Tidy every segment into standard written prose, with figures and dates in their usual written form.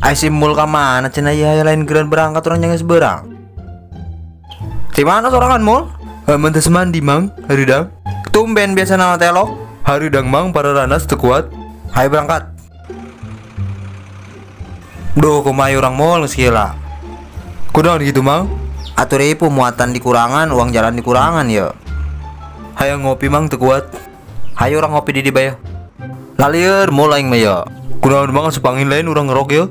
Ai si Mul ka mana cenah ieu lain geuran berangkat urang geus beurang. Di mana sorangan Mul? Mentas mandi mang, haridang. Tumben biasa nama telok. Haridang mang pararanas teu kuat. Hayo berangkat. Duh, kumaha urang Mul geus gila. Kunaon gitu mang? Atuh ripuh muatan dikurangan, uang jalan dikurangan ya. Hayang ngopi mang teu kuat. Hayo urang ngopi di dieu bae. Lalieur Mul aing mah ya. Kunaon mang asup angin lain urang ngerok ya?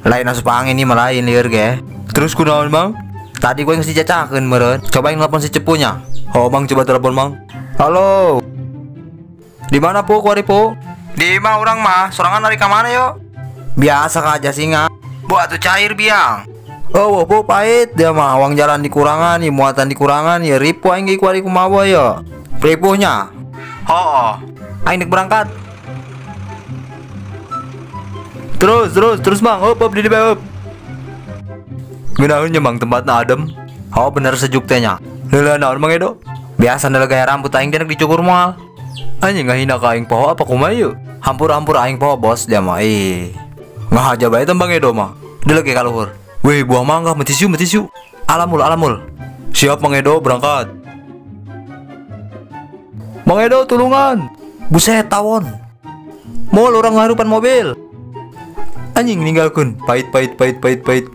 Lain asup angin ini mah lain lieur ge. Terus kunaon mang? Tadi gue geus dicacakeun meureun. Coba aing telepon si cepunya. Oh mang coba telepon mang. Halo. Di mana po kuari po? Di imah urang mah, sorangan lari ka mana yo? Biasa aja singa. Bu atuh cair biang. Oh, po pahit dia mah, uang jalan dikurangan, ya, muatan dikurangan, ya ripuh aing ge kuari kumaha ya. Ripuhnya. Oh, aing nek berangkat. Terus terus terus mang, up up di up. Ngeunaheun nya mang tempatna adem. Oh bener sejuk teh nya. Heula naon Mang Edo? Biasa ndeleh gaya rambut aing denek dicukur moal. Anjing ngahina ka aing poho apa kumaha yeuh? Hampur-hampur aing poho bos dia mah ih. Ngahaja bae teh Bang Edo mah. Delek ge ka luhur. Weh buah mangga metisiu metisiu. Alamul alamul. Siap Mang Edo berangkat. Mang Edo tulungan. Buset tawon. Mul urang ngarupan mobil. Anjing ninggalkeun. Pahit pahit pahit pahit pahit.